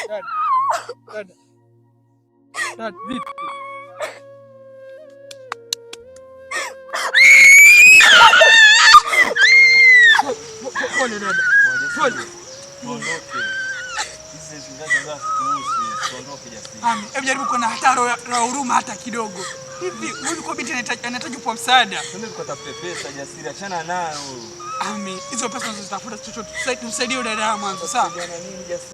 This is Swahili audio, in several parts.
Dada. Dada. Dada, vipi? Pole dada. Pole. Tuondoke. Hizi zingaza tuondoke Jasiri. Ami, hebu jaribu kuwa na hata roho ya huruma hata kidogo. Hivi huyu kwa binti anahitaji kwa msaada. Twende tukatafute pesa Jasiri, achana nayo. Ami, hizo pesa unazozitafuta chochote, tumsaidie dada mwanzo, sawa? Nini Jasiri?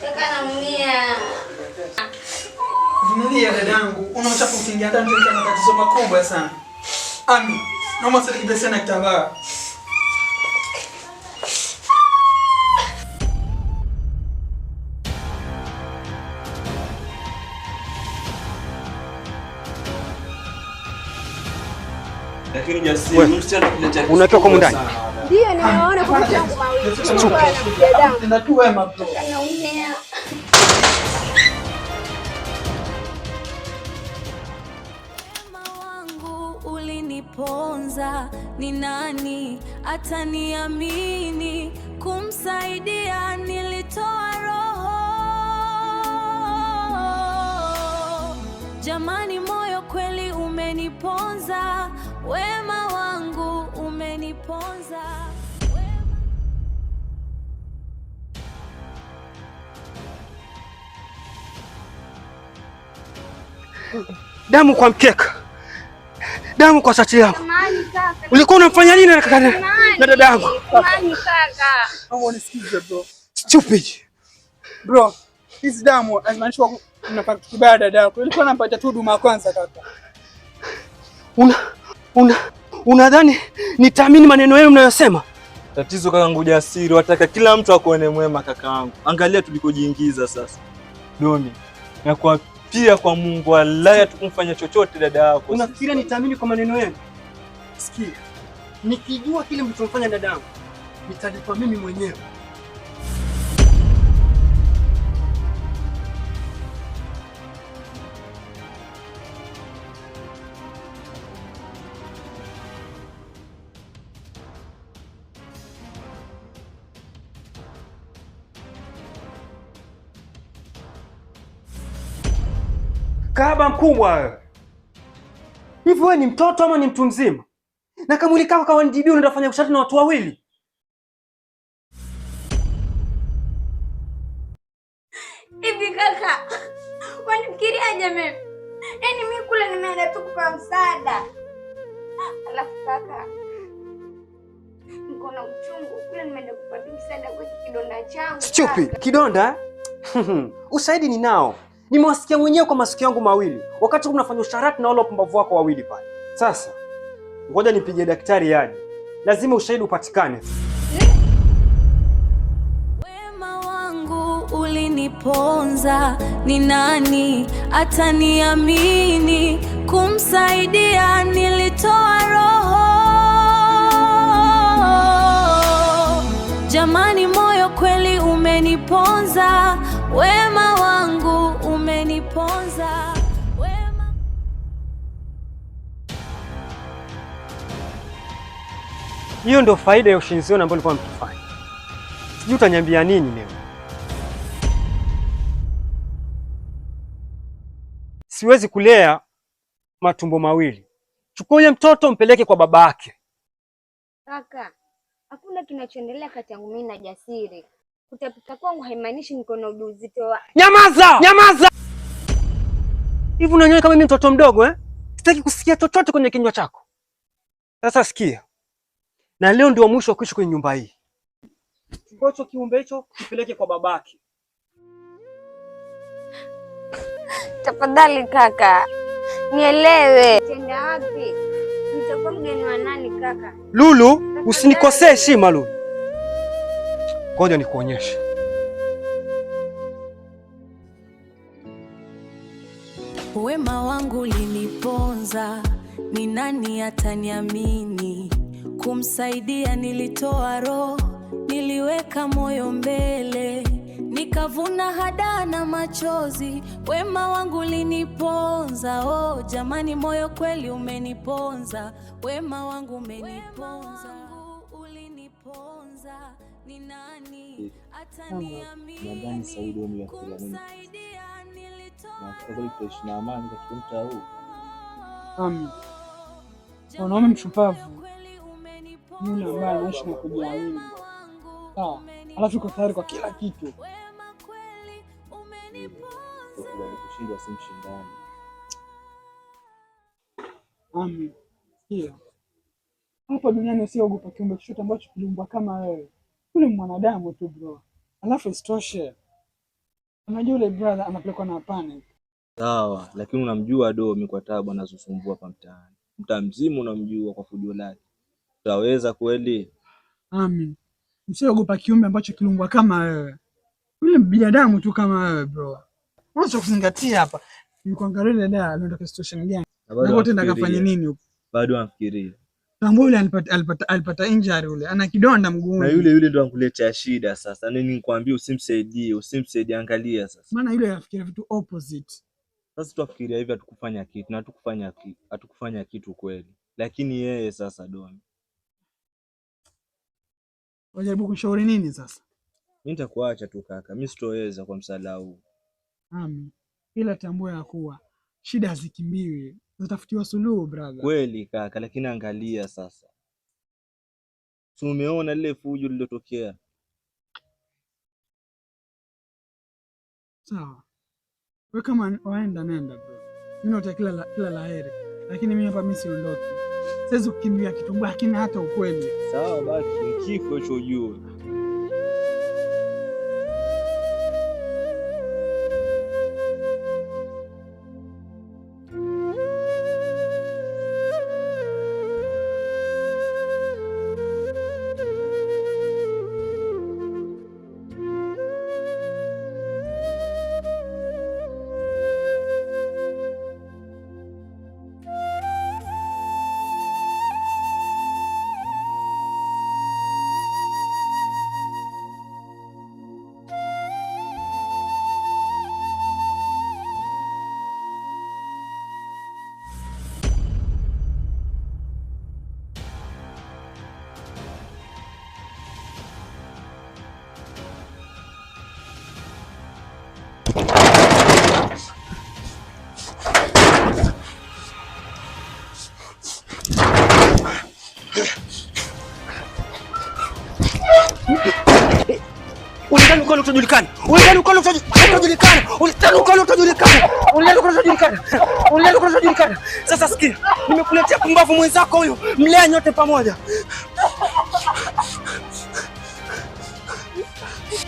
Kaka Vumilia dadangu, una uchafu ukiingia ndani utaleta matatizo makubwa sana. Ami, naomba usaidie kibeseni na kitambaa. Lakini Jasiri, msichana kile Unakiwa kwa ndani. Ndio nimeona kwa macho yangu mawili. Tenda tu wema bro. Naumia. Wema wangu uliniponza, ni nani ataniamini kumsaidia? Nilitoa roho, jamani, moyo kweli umeniponza, wema wangu umeniponza. Wema. Damu kwa mkeka, damu kwa shati yangu. Samahani kaka. Ulikuwa unamfanya nini na kaka na dada yangu? Samahani kaka. Naomba unisikize bro. Stupid. Bro, hizi damu hazimaanishi kuwa unapata kitu kibaya dada yako. Ilikuwa nampatia tu huduma ya kwanza kaka. Una una unadhani nitaamini maneno yenu mnayosema? Tatizo kakangu Jasiri, wataka kila mtu akuone mwema kakaangu. Angalia tulikojiingiza sasa. Domi, na kwa pia kwa Mungu wallahi hatukumfanya chochote dada yako. Unafikiria nitaamini kwa maneno yenu? Sikia, nikijua kile mlichomfanya dada yangu, nitalipa mimi mwenyewe. Kahaba mkubwa wewe. Hivi wewe ni mtoto ama ni mtu mzima? Na kamwili kako kawa NDB unaenda kufanya ushati na watu wawili. Hivi kaka, wanifikiriaje mimi? Yaani mimi kule nimeenda tu kupewa msaada. Alafu kaka, niko na uchungu kule nimeenda kupata msaada kwa kidonda changu. Stupid. Kaka. Kidonda? Ushahidi ninao. Nimewasikia mwenyewe kwa masikio yangu mawili wakati mnafanya usharati na wale wapumbavu wako wawili pale. Sasa ngoja nipigie daktari aje, lazima ushahidi upatikane. Wema wangu uliniponza, ni nani ataniamini kumsaidia? Nilitoa roho, jamani, moyo kweli umeniponza, wema wangu umeniponza, wema. Hiyo ndio faida ya ushenzi wenu ambao nilikuwa mkifanya. Sijui utaniambia nini leo. Siwezi kulea matumbo mawili. Chukua yule mtoto mpeleke kwa baba yake. Kaka, hakuna kinachoendelea kati yangu mimi na Jasiri. Kutapika kwangu haimaanishi niko na ujauzito wa... Nyamaza! Nyamaza! Hivi unaniona kama mimi mtoto mdogo eh? Sitaki kusikia chochote kwenye kinywa chako. Sasa sikia. Na leo ndio mwisho wa kuishi kwenye nyumba hii. Chukua hicho kiumbe hicho kipeleke kwa babake. Tafadhali kaka, nielewe. Tenda wapi? Nitakuwa mgeni wa nani kaka? Lulu, usinikosee heshima Lulu. Ngoja nikuonyeshe. Wema wangu uliniponza, ni nani ataniamini? Kumsaidia nilitoa roho, niliweka moyo mbele, nikavuna hadaa na machozi. Wema wangu uliniponza, oh jamani, moyo kweli umeniponza. Wema wangu umeniponza, uliniponza, ni nani Nadhani Saudi ataniamini? ya kila nini Kumsaidia nilitoa na kwa kweli tutaishi na amani katika mtaa huu. Ami, mwanaume mshupavu ni yule ambaye anaishi na kujiamini, sawa, alafu yuko tayari kwa kila kitu. Kukubali kushindwa si mshindani. Ami, sikia, hapa duniani usiogopa kiumbe chochote ambacho kiliumbwa kama wewe. Yule mwanadamu tu bro. Alafu isitoshe, unajua yule brother anapelekwa na panic. Sawa, lakini unamjua Domi kwa tabu anazosumbua hapa mtaani. Mtaa mzima unamjua kwa fujo lake. Utaweza kweli? Amin. Usiogopa kiumbe ambacho kiliumbwa kama wewe. Yule binadamu tu kama wewe bro. Unachoweza kuzingatia hapa ni kuangalia yule dada aliondoka situation gani. Na bado Na wote ndakafanya anafikiria. nini huko? Bado anafikiria. Tambua yule alipata injury yule, ana kidonda mguuni. Na yule yule ndo ankuletea shida sasa. Nini nikwambie, usimsaidie, usimsaidie, angalia sasa. Maana yule anafikiria vitu opposite. Sasa tuafikiria hivi hatukufanya kitu na hatukufanya kitu kweli. Lakini yeye sasa Domi. Wajaribu kushauri nini sasa? Mimi nitakuacha tu kaka. Mimi sitoweza kwa msala huu. Amin. Ila tambua ya kuwa shida hazikimbiwi, zinatafutiwa suluhu brother. Kweli kaka, lakini angalia sasa. Si umeona lile fujo lililotokea? Sawa. Wewe kama waenda nenda bro. Mimi natakia kila la heri. Lakini mimi hapa mimi siondoki. Siwezi kukimbia kitu ambacho hakina hata ukweli. Sawa baki, kifo hicho ujue. Ulidhani ukweli utajulikana. Ulidhani ukweli utajulikana. Ulidhani ukweli utajulikana. Ulidhani ukweli utajulikana. Ulidhani ukweli utajulikana. Sasa sikia, nimekuletea pumbavu mwenzako huyu. Mlea nyote pamoja.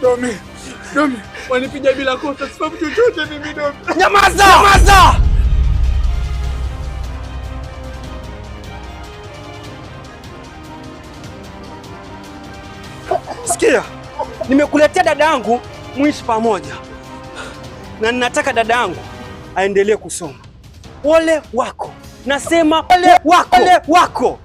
Domi, Domi, wanipiga bila kosa, sifahamu chochote mimi Domi. Nyamaza! Nyamaza! Sikia, nimekuletea dada yangu muishi pamoja, na ninataka dada yangu aendelee kusoma. Ole wako, nasema ole wako, ole wako.